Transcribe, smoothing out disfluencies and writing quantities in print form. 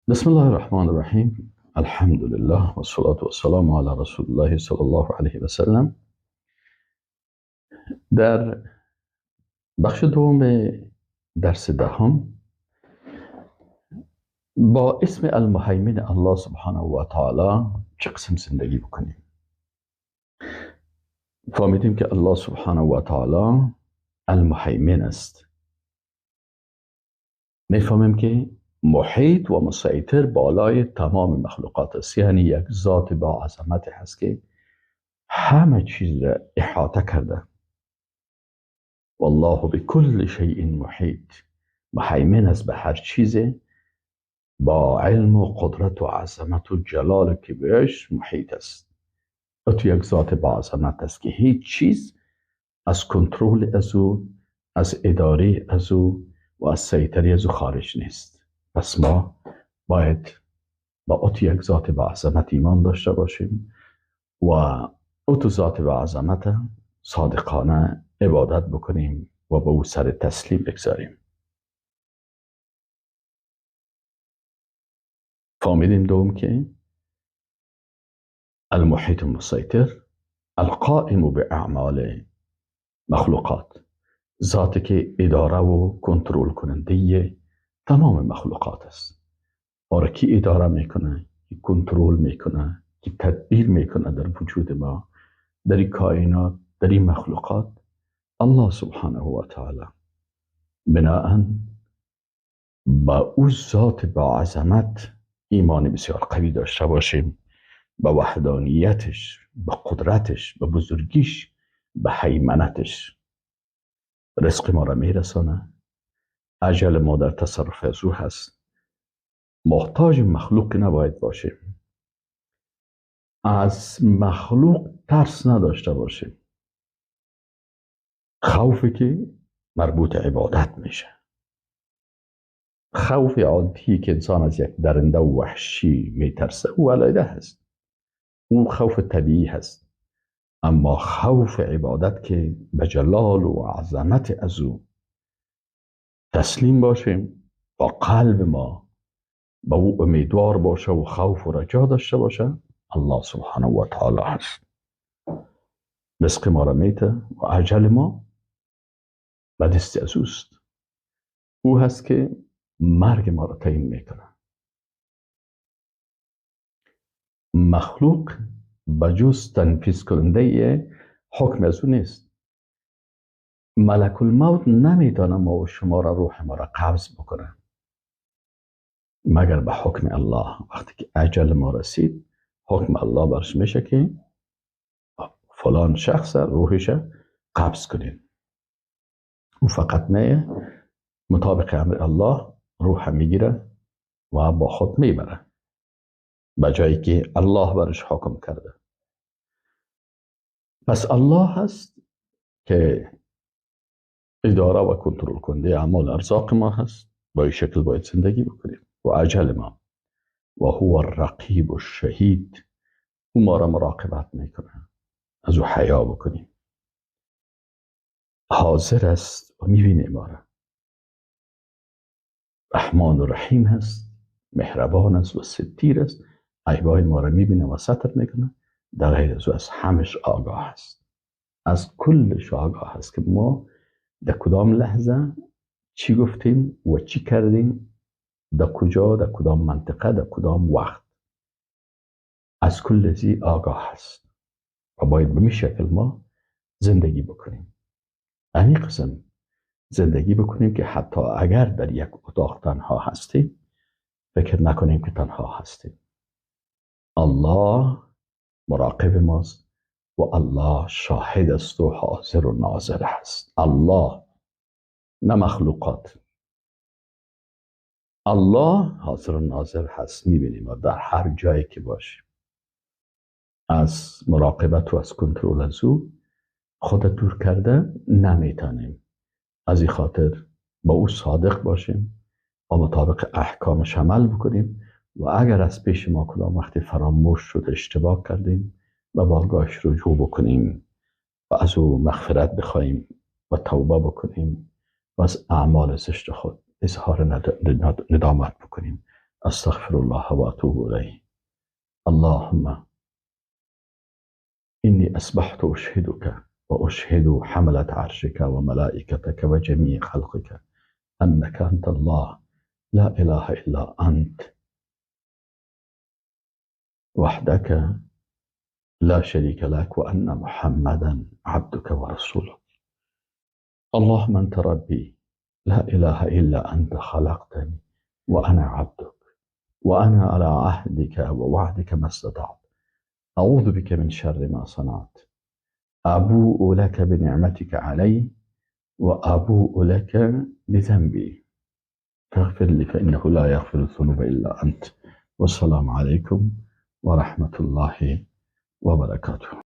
بسم الله الرحمن الرحیم. الحمدلله و الصلاة و السلام علی رسول الله صلی الله علیه و سلم. در بخش دوم درس دهم با اسم المهیمن الله سبحانه و تعالی چه قسم زندگی بکنیم. فهمیدیم که الله سبحانه و تعالی المهیمن است. میفهمیم که محیط و مسیطر بالای تمام مخلوقات است، یعنی یک ذات با عظمت هست که همه چیز را احاطه کرده. والله بكل شیء محیط، مهیمن است به هر چیز، با علم و قدرت و عظمت و جلال که بهش محیط است. و تو یک ذات با عظمت است که هیچ چیز از کنترل از او، از اداره از او و از سیطره از او خارج نیست. پس ما باید با او یک ذات با عظمت ایمان داشته باشیم و او تو ذات با عظمت صادقانه عبادت بکنیم و به او سر تسلیم بگذاریم. فهمیدیم دوم که المحیط المسیطر القائم باعمال مخلوقات، ذاتی که اداره و کنترل کننده تمام مخلوقات است. ما کی اداره میکنه، کی کنترل میکنه، کی تدبیر میکنه در وجود ما، در این کائنات، در این مخلوقات؟ الله سبحانه و تعالی. بناءً با او ذات با عظمت ایمان بسیار قوی داشته باشیم، به وحدانیتش، به قدرتش، به بزرگیش، به هیمنتش. رزق ما را میرسانه، اجل ما در تصرف از او هست، محتاج مخلوق نباید باشیم، از مخلوق ترس نداشته باشیم. خوفی که مربوط عبادت میشه، خوف عادی که انسان از یک درنده و وحشی میترسه او علیده هست، اون خوف طبیعی هست. اما خوف عبادت که به جلال و عظمت از او تسلیم باشیم، با قلب ما به او امیدوار باشه و خوف و رجا داشته باشه، الله سبحانه و تعالی هست. رزق ما را میته و اجل ما به دست از اوست. او هست که مرگ ما را تعیین میکنه. مخلوق بجز تنفیذ کننده حکم از او نیست. ملک الموت نمیتونه ما و شما را، روح ما را قبض بکنه مگر به حکم الله. وقتی که اجل ما رسید، حکم الله برش میشه که فلان شخص روحش قبض کنین. او فقط میه مطابق امر الله روح میگیره و با خود میبره به جایی که الله برش حکم کرده. پس الله هست که اداره و کنترل کننده اعمال ارزاق ما هست. با این شکل باید زندگی بکنیم و اجل ما. و هو الرقیب الشهید، او ما را مراقبت میکنه، از او حیا بکنیم. حاضر است و میبینه ما را. رحمان و رحیم هست، مهربان است و ستیر است، عیبای ما را میبینه و ستر میکنه. در غیر از او از همش آگاه است، از کلش آگاه است که ما در کدام لحظه چی گفتیم و چی کردیم، در کجا، در کدام منطقه، در کدام وقت. از کل زی آگاه است و باید به می شکل ما زندگی بکنیم. این قسم زندگی بکنیم که حتی اگر در یک اتاق تنها هستیم، فکر نکنیم که تنها هستیم. الله مراقب ماست و الله شاهد است و حاضر و ناظر است. الله، نه مخلوقات. الله حاضر و ناظر هست، میبینیم و در هر جایی که باشیم. از مراقبت و از کنترل از او خود دور کرده نمیتونیم. از این خاطر با او صادق باشیم و مطابق احکامش عمل بکنیم و اگر از پیش ما کدام وقتی فراموش شد، اشتباه کردیم، و بارگاهش رجوع بکنیم و از او مغفرت بخواهیم و توبه بکنیم و از اعمال زشت خود اظهار ندامت بکنیم. استغفر الله واتوب الیه. اللهم إني أصبحت أشهدك وأشهد حملة عرشك وملائكتك وجميع خلقك أنك أنت الله لا إله إلا أنت وحدك لا شريك لك وأن محمدا عبدك ورسولك. اللهم أنت ربي لا إله إلا أنت، خلقتني وأنا عبدك وأنا على عهدك ووعدك ما استطعت، أعوذ بك من شر ما صنعت، أبوء لك بنعمتك علي وأبوء لك بذنبي، فاغفر لي فإنه لا يغفر الذنوب إلا أنت. والسلام عليكم ورحمة الله وبركاته.